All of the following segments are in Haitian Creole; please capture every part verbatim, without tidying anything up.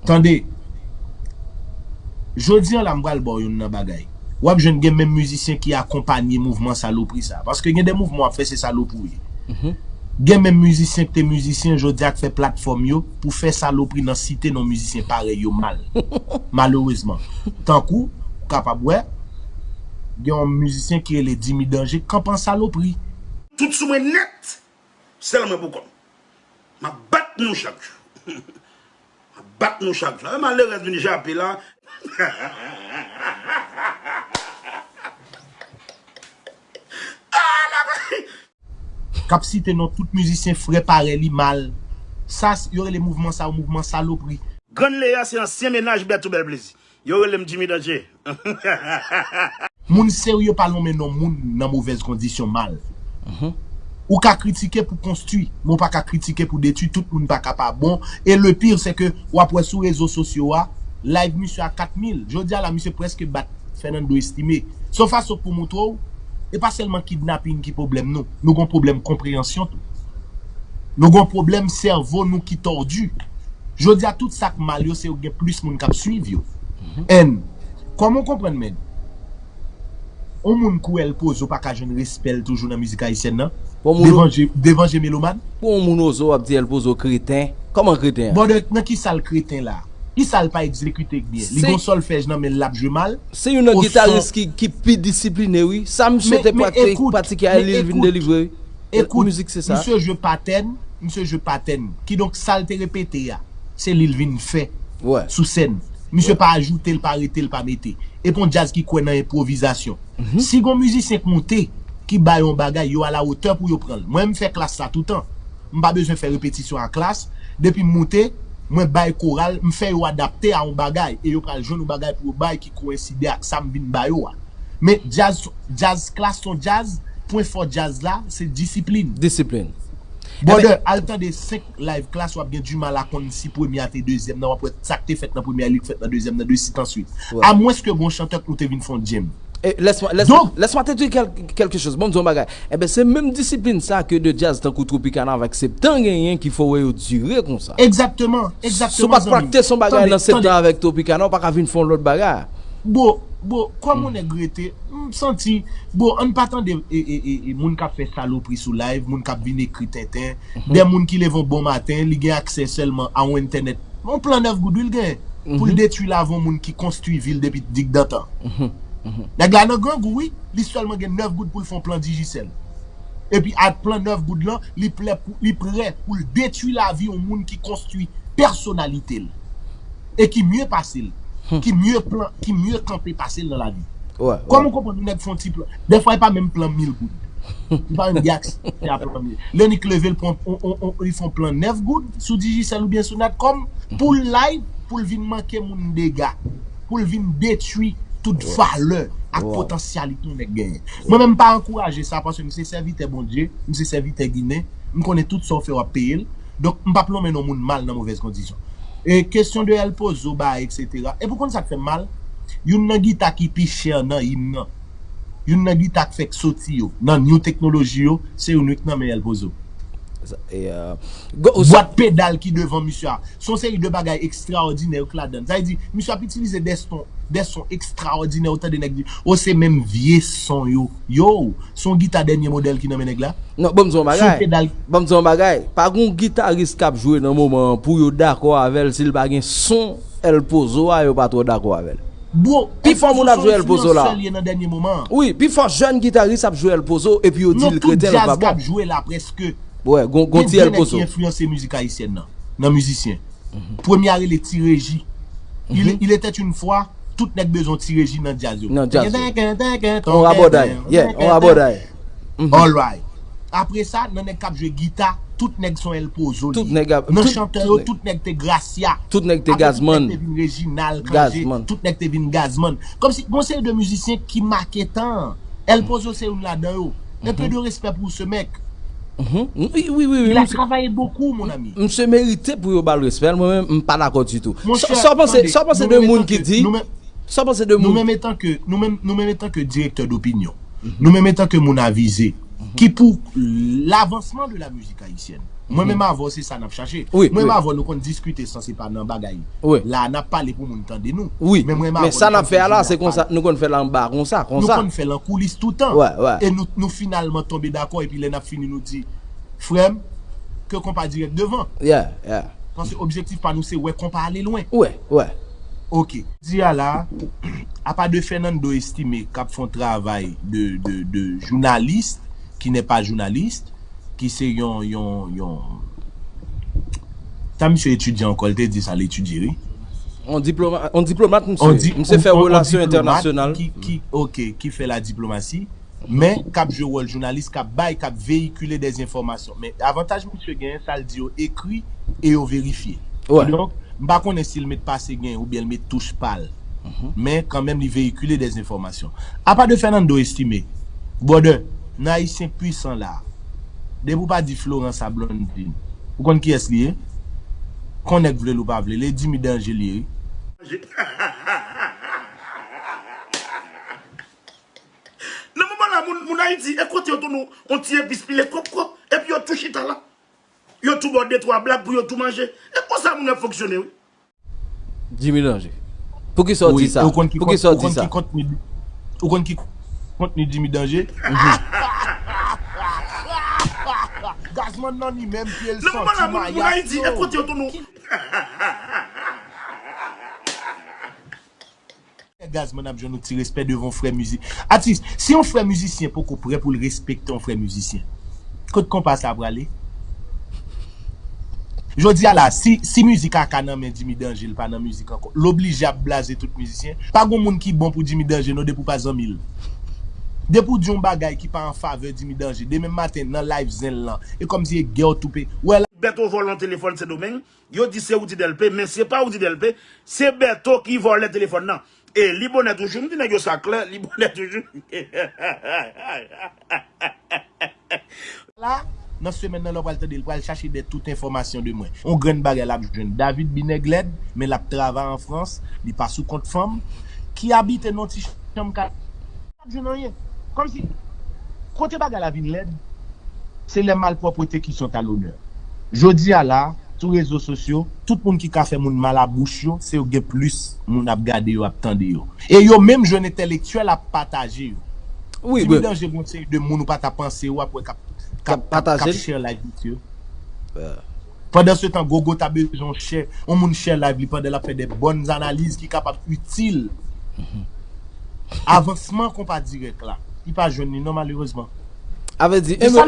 Tande, jodi an la m pral ba w youn nan bagay. W ap jwenn gen menm mizisyen ki akonpanye mouvman salopri sa. Paske gen de mouvman w ap fè se salopri w ye. Gen menm mizisyen ki te mizisyen jodi a k fè platfòm yo pou fè salopri nan site non mizisyen parèy yo mal. Malerezman. Tankou, ou kapab wè, gen yon mizisyen ki rele Dimi Danje k kanpe an salopri. Tout sou mwen nèt, sèl mwen pou kò m. M ap bat nou chak jou. M ap bat nou chak jou. E malerèz vin jape la. K ap site non tout mizisyen frè parèy li mal. Sa, yo rele mouvman sa yo mouvman salopri. Grann Leya se ansyen mennaj Bèto Bèl Plezi. Yo rele m Jimmy Danje. Moun serye pa lonmen non moun nan movèz kondisyon mal. Ou ka kritike pou konstwi, men w pa ka kritike pou detwi. Tout moun pa ka pa bon. E le pire, se ke w ap wè sou rezo sosyo a, live misye a kat mil. Jodi a la, misye prèske bat Fernando Estimé. Se yon fason pou montre w, e pa sèlman kidnaping ki pwoblèm nou. Nou gon pwoblèm konpreyansyon tou. Nou gon pwoblèm sèvo nou ki tòdi. Jodi a, tout sa k mal yo, se yo gen plis moun k ap swiv yo. And, kòman w konprann, men? Yon moun kou El Pozo pa ka jwenn respè l toujou nan mizik ayisyèn nan? Pou yon moun, devan je, devan je melomàn? Pou yon moun ozo, w ap di El Pozo kreten. Kòman kreten an? Brother, nan ki sa l kreten la? Ki sa l pa egzekite byen? Li gon sòlfèj nan men l, l ap jwe mal? Se youn nan gitaris ki, ki pi disipline, wi. Sa misye te pratike a, li vin delivre, wi. Ekout, mizik se sa. Misye jwe patèn, misye jwe patèn. Kidonk, sa l te repete a, se li l vin fè sou sèn. Misye pa ajoute l, pa rete l, pa mete. Epi yon djaz ki kwè nan enpwovizasyon. Si gon mizisyen k moute, ki bay yon bagay, yo alawotè pou yo pran l. Mwen, m fè klas sa toutan. M pa bezwen fè repetisyon a klas. Depi m moute, mwen bay koral, m fè yo adapte a yon bagay. E yo pral jwenn yon bagay pou yo bay ki koyenside ak sa m vin ba yo a. Men djaz, djaz klas se yon djaz, pwen fò djaz la, se disiplin. Disiplin. Brother, al tande senk live klas, w ap gen dimal a konn si premye a te dezyèm nan, w ap wè sa k te fèt nan premye a, li k fèt nan dezyèm nan, de suite en suite. Amwenske gon chantè k moute vin fè yon djèm. E, laisse-moi, laisse, laisse-moi te dire quelque chose. Bon, m di yon bagay. Enben, se menm disiplin sa ke de djaz tankou Tropicana avèk Septan genyen ki fè w wè yo dire konsa. Egzakteman, egzakteman. Si w pa practice yon bagay nan Septan avèk Tropicana, w pa ka vin fè yon lòt bagay. Bo, bo, kòm yon nèg rete, m santi, bo, ann pa tande e, e, e, e, moun k ap fè salopri sou live, moun k ap vin ekri tenten, de moun ki leve yon bon maten, li gen aksè sèlman a yon entènèt, yon plan nèf goud, wi, l gen, pou l detwi lavi yon moun ki konstwi vi l depi digdantan. Nèg la nan grangou, wi, li sèlman gen nèf goud pou l fè yon plan Digicel. Epi ak plan nèf goud lan, li prè pou, li prè pou l detwi lavi yon moun ki konstwi pèsonalite l. E ki mye pase l. Ki mye plan, ki mye kanpe pase l nan lavi. Kòman w konprann yon nèg fè yon ti plan? Dèfwa, e pa menm plan mil goud. Li pa menm gen aksè a plan mil. Lè Nick leve, l pran, on, on, on, li fè yon plan nèf goud sou Digicel oubyen sou Natcom pou l live, pou l vin manke moun dega. Pou l vin detwi tout valè ak potansyalite yon nèg genyen. Mwen menm, m pa ankouraje sa, paske m se sèvitè Bondye, m se sèvitè Ginen, m konnen tout sa w fè, w ap peye l. Donk, m p ap lonmen non moun mal nan movèz kondisyon. E kesyon de El Pozo, ba, etsetera. Epi w konn sa k fè m mal? Youn nan gita ki pi chè nan im nan, youn nan gita k fèk soti yo, nan new teknoloji yo, se youn wi k nan men El Pozo. Bwat pedal ki devan misye a. Se yon seri de bagay ekstraòdinè yo k ladan l. Sa vle di, misye ap itilize de son, de son ekstraòdinè, ou tande nèg di, o, se menm vye son yo. Yo, se yon gita dènye modèl ki nan men nèg la. Non, ban m di w yon bagay. Ban m di w yon bagay. Pa gon gitaris k ap jwe nan moman an pou yo dakò avè l si l pa gen son El Pozo a, yo pa twò dakò avè l. Bro, pi fò moun ap jwe El Pozo la. Wi, pi fò jèn gitaris ap jwe El Pozo epi yo di l kreten, l pa bon. Wè, gon, gon ti El Pozo. Gen de nèg ki enfliyanse mizik ayisyèn nan, nan mizisyen. Premye a rele Ti Reji. Il, il était une fois, tout nèg bezwen Ti Reji nan djaz yo. Nan djaz yo. On rabòday, yeah, on rabòday. Alright. Apre sa, nan nèg k ap jwe gita, tout nèg se yon El Pozo li ye. Nan chantè yo, tout nèg te Gracia. Tout nèg te Gazman. Tout nèg te vin Reginald Cangé, tout nèg te vin Gazman. Kòmsi, gon seri de mizisyen ki make tan an. El Pozo se youn ladan yo. Un peu de respect pour ce mec. Wi, wi, wi, wi. Il a travaillé beaucoup, mon ami. Misye merite pou yo ba l respè l, mwen menm, m pa dakò ditou. Sa w panse, sa w panse de moun ki di, sa w panse de moun? Nou menm etan ke, nou menm, nou menm etan ke direktè dopinyon, nou menm etan ke moun avize, ki pou lavansman de la mizik ayisyèn. Mwen menm avè w se sa n ap chache. Mwen menm avè w nou konn diskite san se pa nan bagay. La n ap pale pou moun tande nou. Men mwen menm avè w nou konn fè l anba konsa, konsa. Nou konn fè l an koulis toutan. E nou, nou finalman tonbe dakò epi lè n ap fini nou di, frè m, ke konpa dirèk devan. Paske objektif pa nou se wè konpa ale lwen. Ok. Di a la, apa de Fernando Estimé k ap fè yon travay de, de, de jounalis, ki n'est pas jounalis, ki se yon, yon, yon, sa misye etidye ankò, l te di sa l etidye, wi. On diploma, on diplomat, misye. Misye fè relasyon entènasyonal. Ki, ki, ok, ki fè la diplomasi, men k ap jwe wòl jounalis, k ap bay, k ap veyikile dèzenfòmasyon. Men avantaj misye genyen, sa l di yo ekri e yo verifye. Kidonk, m pa konnen si l met pase gen oubyen l met touch pa l. Men kanmenm li veyikile dèzenfòmasyon. Apa de Fernando Estimé, brother, nan Ayisyen k pwisan la, depi w pa di Florence a Blondine, ou konn kiyès li ye? Kon nèg vle l ou pa vle, li Jimmy Danje li ye, wi. Nan moman la, moun, moun Ayiti, e kote yo tou nou, on ti epis pile kòb kòb, epi yo tou chita la. Yo tou ba w de twa blag pou yo tou manje. E konsa moun ap fonksyone, wi. Jimmy Danje. Poukisa w di sa? Poukisa w di sa? Ou konn ki kontni, ou konn ki kontni Jimmy Danje? Gazman nan li menm, pye l santi mayas yo. Gazman ap jwenn yon ti respè devan yon frè mizi-, atis, si yon frè mizisyen poko prè pou l respekte yon frè mizisyen, kot konpa sa prale? Jodi a la, si, si mizik a ka nan men Jimmy Danje, l pa nan mizik ankò, l oblije ap blaze tout mizisyen. Pa gon moun ki bon pou Jimmy Danje non, depi w pa zanmi l. Depi w di yon bagay ki pa an favè Jimmy Danje, demen maten nan live zen l lan, e kòmsi e gè w toupe. Wè la. Bèto vòlè yon telefòn Sendomeng, yo di se Roody Delpé, men se pa Roody Delpé, se Bèto ki vòlè telefòn nan. E li bonè toujou, m di nèg yo sa klè, li bonè toujou. La, nan semèn nan, lè w pral tande l, pral chache dèyè tout enfòmasyon de mwen. On grenn bagay l ap jwenn. David Binèg Lèd, men l ap travay an Frans, li pa sou kont fanm, ki abite nan ti chanm ka, l ap jwenn anyen. Kòmsi, kote bagay la vin lèd, se lè malpwòpte ki sont à l'honneur. Jodi a la, sou rezo sosyo, tout moun ki ka fè moun mal a bouch yo, se yo gen plis moun ap gade yo, ap tande yo. E yo menm jwenn entèlektyèl ap pataje yo. Wi, Jimmy Danje gon seri de moun ou pa ta panse ou ap wè k ap, k ap, k ap, k ap share live misye. Pandan se tan, Gogo ta bezwen yon share, yon moun share live li pandan l ap fè de bòn analiz ki kapab itil avansman konpa dirèk la. Li pa jwenn li non, malerezman. A vle di, gen lè,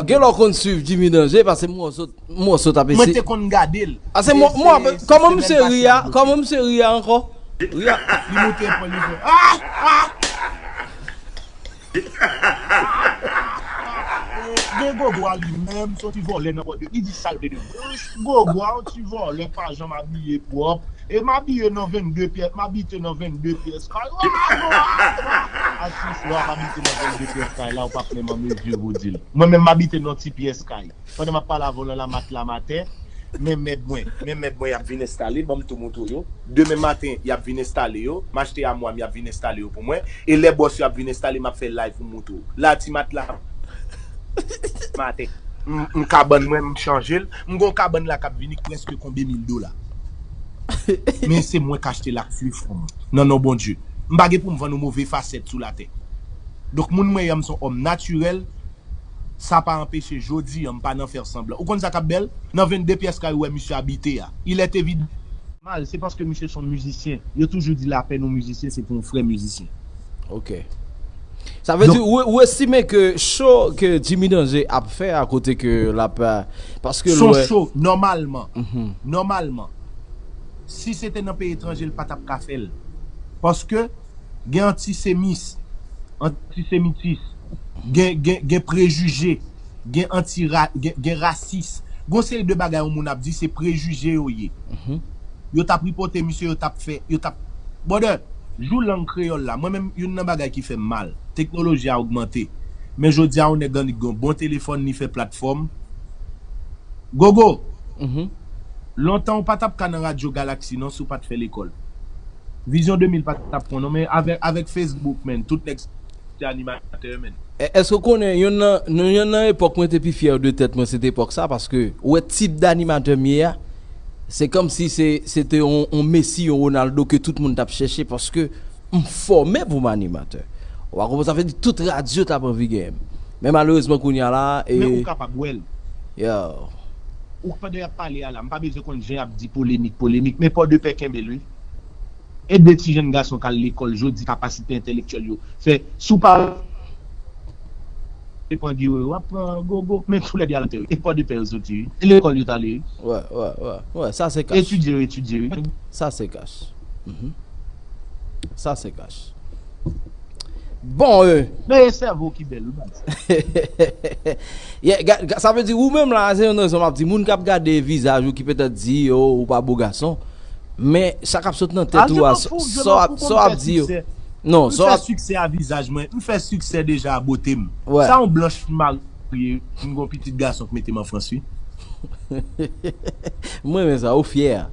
gen lè w konn swiv Jimmy Danje, paske m wè w sot, m wè w sot ap ese. Mwen te konn gade l. A, se mwen, mwen, kòman misye ri a, kòman misye ri a ankò? Ri a. Li moute epòl li fè. Ah! Ah! Gen Gogo a li menm, se yon ti vòlè nan bòdyo. Li di sa l vle de. Gogo a yon ti vòlè, pa janm abiye pwòp. E m abiye nan vennde pyès, m abite nan vennde pyès kay. Atis la, m abite nan vennde pyès kay la, ou p ap menm an mezi pou w di l. Mwen menm, m abite nan ti pyès kay. Pandan m ap pale avè w lan, la, matla m atè, men mèb mwen, men mèb mwen y ap vin enstale, ban m tou montre w yo. Demen maten, y ap vin enstale yo. M achte amwam, y ap vin enstale yo pou mwen. E lè bòs yo ap vin enstale, m ap fè live pou m montre w. La, ti matla m atè. M, m kabann mwen, m chanje l. M gon kabann la k ap vini k prèske konbe mil dola. Men se mwen k achte l ak swi fon m. Nan non Bondye. M pa gen pou m vann yon move fasèt sou latè. Donk, moun mwen ye a, m se yon òm natirèl. Sa pa anpeche jodi a m pa nan fè sanblan. Ou konn sa k ap bèl? Nan vennde pyès kay ou wè misye abite a. Il est évident. Mal, se paske misye se yon mizisyen. Yo toujou di lapèn yon mizisyen, se pou yon frè mizisyen. Ok. Sa vle di, ou, ou estime ke show ke Jimmy Danje ap fè a kote ke l ap, paske l wè. Se yon show, nòmalman. Nòmalman. Si se te nan peyi etranje, l pa t ap ka fè l. Paske gen antisemis, antisemitis, gen, gen, gen prejije, gen antira-, gen, gen rasis. Gon seri de bagay yon moun ap di, se prejije yo ye. Yo t ap ripote misye, yo t ap fè, yo t ap, brother, jou lang kreyòl la, mwen menm, youn nan bagay ki fè m mal, teknoloji a ogmante. Men jodi a, yon nèg annik gen yon bon telefòn, li fè platfòm. Gogo, lontan ou pa t ap ka nan Radyo Galaksi non, si w pa t fè lekòl. Vizyon de mil pa t ap pran non, men avèk, avèk Facebook, man, tout nèg se animatè, men. Èske w konnen, yon nan, yon nan epòk mwen te pi fyè de tèt mwen, se te epòk sa, paske ou wè tip d'animatè m ye a, se kòmsi se, se te yon, yon Messi, yon Ronaldo ke tout moun t ap chèche, paske m fòme pou m animatè. Ou pa konprann, sa vle di tout radyo t ap anvi genyen m. Men malerezman, kounye a la, e, Men ou kapab wè l. Yo. Ou pandan y ap pale a la, m pa bezwen konn jan y ap di polemik, polemik, men Pòdepè kenbe l, wi. Ede ti jèn gason k al lekòl jodi, kapasite entèlektyèl yo. Fè, si w pa pran Guerrero, w ap pran Gogo, men tou lè de al antere. E Pòdepè yo soti, wi. E lekòl yo t ale, wi. Wè, wè, wè. Wè, sa se kach. Etidye yo etidye, wi. Sa se kach. Mhm. Sa se kach. Bon, euh, Men e sèvo ki bèl, wi, baz. Yeah, ga- ga- sa vle di ou menm la, se yon rezon m ap di, moun k ap gade vizaj ou ki petèt di, oh, ou pa bo gason. Men sa k ap sot nan tèt ou a, sa w ap di yo. Non, M sa w fè ap siksè a vizaj mwen, m fè siksè deja a bote m. Wè. Sa yon blanch marye, m gon pitit gason k mete m an Frans, wi. Mwen renmen sa, ou fyè.